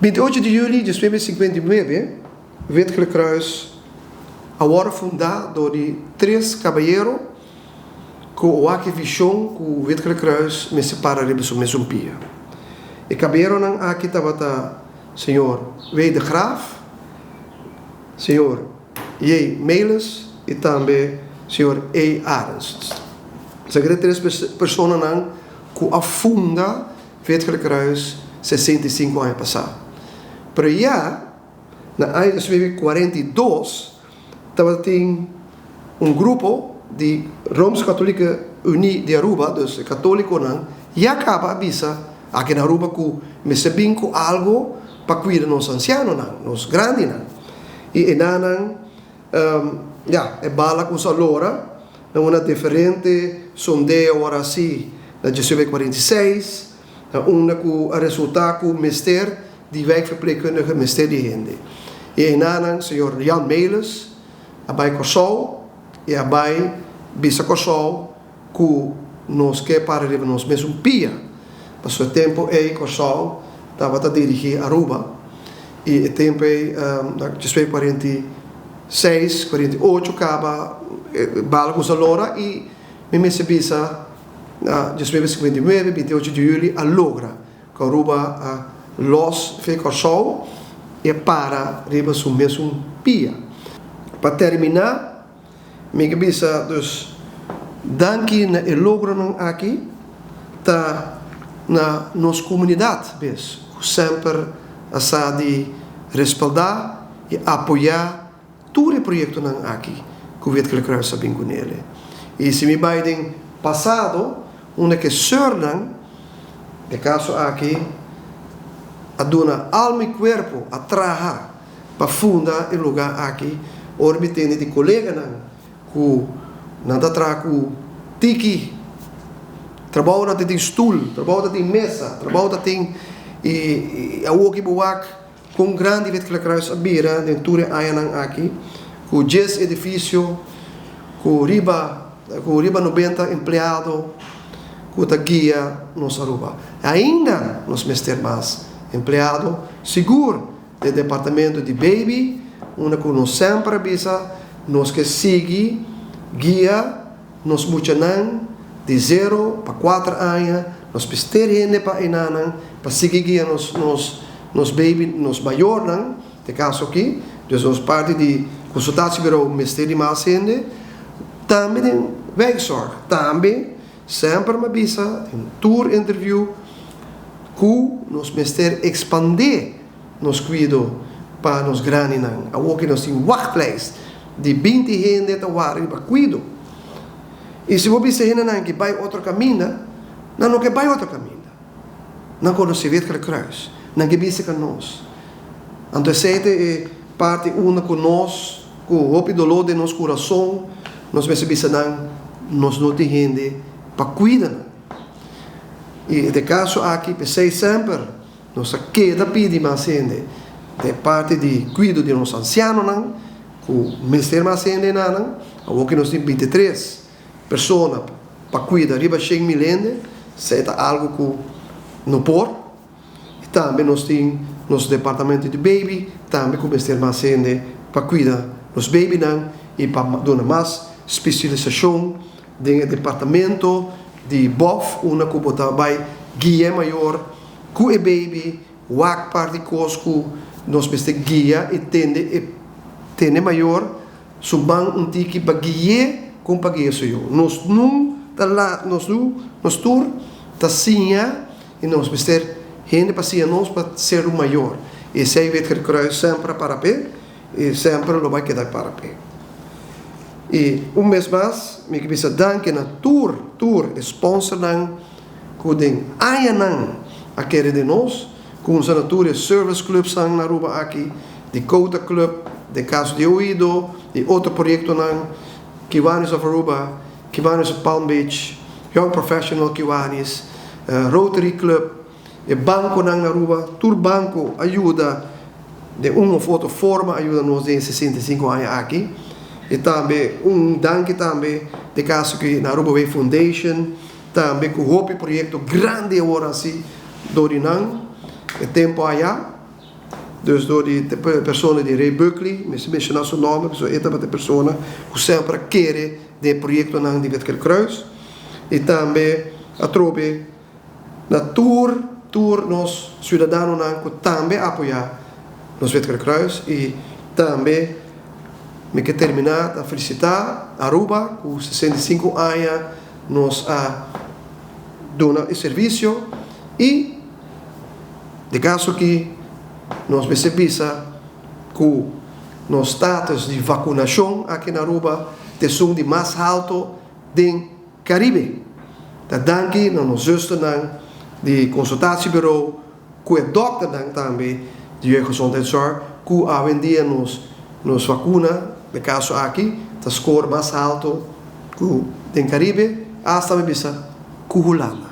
28 di juli 1959, Wit Gele Kruis a wòrdu fundá dor di tres kabayero ku a wak e vishon ku Wit Gele Kruis mester para riba su mesun pia. E kabayeronan aki tabata señor W. de Graaf, señor J. Melis i tambe señor E. Arends. Esaki ta e tres personanan ku a funda Wit Gele Kruis 65 aña pasá. Pero ya na aña 1942 tabatin un grupo di Rooms-Katholieke Unie di Aruba, dus e katólikonan, ya kaba a bisa aki na Aruba ku mester bin ku algu pa kuida nos ansianonan, nos grandinan. I enanan, ya, e bala kuminsá lora na una diferente sondeo ora si na 1946, na unda ku a resultá ku mester di wijkverpleegkundige mester di hende. I enanan señor Jan Melis a bai Kòrsou i a bai bisa Kòrsou ku nos ke para riba nos mesun pia. Pasobra e tempu ei Kòrsou tabata dirigí Aruba i e tempu ei na 1946, 48 kaba e bala kuminsá lora i mi mester bisa na 1959, 28 di juli a logra ku Aruba a los fe Kòrsou i a para riba su mesun pia. Pa terminá mi ke bisa dus danki na e logronan aki ta na nos komunidat bes ku semper a sa di respaldá i apoyá Tur e proyektonan aki ku Wit Gele Kruis a bin ku nele. I si mi bai den pasado unda ku e sùrnan, den kaso aki, a duna alma i kuerpo, a traha pa funda e lugá aki, ora mi tende di koleganan ku nan ta traha ku tiki, trabou nan ta tin stul, trabou ta tin mesa, trabou ta tin i awoki bo wak. Kon grandi Wit Gele Kruis a bira den tur e añanan aki, ku djes edifisio, ku riba ku riba nobenta empleado ku ta guia nos Aruba. Ainda nos mester mas empleado, sigur den departamento di baby, unda ku nos semper a bisa nos ke sigui guia Nos muchanan di zero pa kuater aña, nos mester hende pa enanan pa sigui guia nos nos nos baby, nos mayornan, den kaso aki, dus nos parti di consultatiebureau mester di mas hende, tambe den wijkzorg, tambe semper mi a bisa den tur interview ku nos mester expande nos kuido pa nos grandinan. Awoki nos tin wachtlijst di 20 hende ta wara riba kuido. I si bo bisa e hendenan ki bai otro kaminda, nan no ke bai otro kaminda. Nan konosé Wit Gele Kruis. Nan ke bisa ka nos. Anto esei ta e parti unda ku nos, ku hopi doló den nos kurason, nos mester bisa nan, nos no tin hende pa kuida nan. I den e kaso aki, p'esei semper Nos a keda pidi mas hende den parti di kuido di nos ansianonan ku mester mas hende enanan. Awor ku nos tin 23 persona pa kuida riba 100,000 hende, esei ta algu ku no por. I tambe nos tin nos departamento di baby tambe ku mester mas hende pa kuida nos babynan i pa duna mas spesialisashon den e departamento di bof unda ku bo ta bai guia e mayor ku e baby wak par di kos ku nos mester guia i tende e tene mayor su man un tiki pa gui'é kon pa guia su yu. Nos nun ta la nos nu nos tur ta siña i nos mester hende pa siña nos pa ser un mayor. Esei Wit Kruis semper a para p'e. I semper lo bai keda para p'e. I un bes mas mi ke bisa danki na tur, tur e sponsornan ku den añanan a kere den nos, kumsa na tur e service clubsnan na Aruba aki, di Kota Club, den kaso di Oido i otro proyektonan, Kiwanis of Aruba, Kiwanis of Palm Beach, Young Professional Kiwanis, Rotary Club, E banconan na Aruba, tur banco a yuda den un of otro forma a yuda nos den e 65 aña aki. Y tambe un danki tambe den caso ki na Aruba Way Foundation tambe cu hopi proyecto grandi awor haci door di nan e tempo aya. Dus door di persona di Ray Buckley, mester menciona su nomber, pasobra e tabata e persona cu semper a kere den e proyectonan di Wit Gele Kruis. Y tambe atrobe na tur tur nos ciudadanonan cu tambe a apoya nos Wit Gele Kruis. Y tambe mi ke termina ta felicita Aruba cu 65 aña nos a duna e servicio y den caso aki nos mester bisa cu nos status di vacunacion aki na Aruba ta esun di mas halto den Caribe. Ta danki na nos zusternan di consultatiebureau cu e dokternan tambe di Jeugdgezondheidszorg cu awendia nos nos vacuna den caso aki ta score mas halto cu den Caribe, hasta mi bisa cu Hulanda.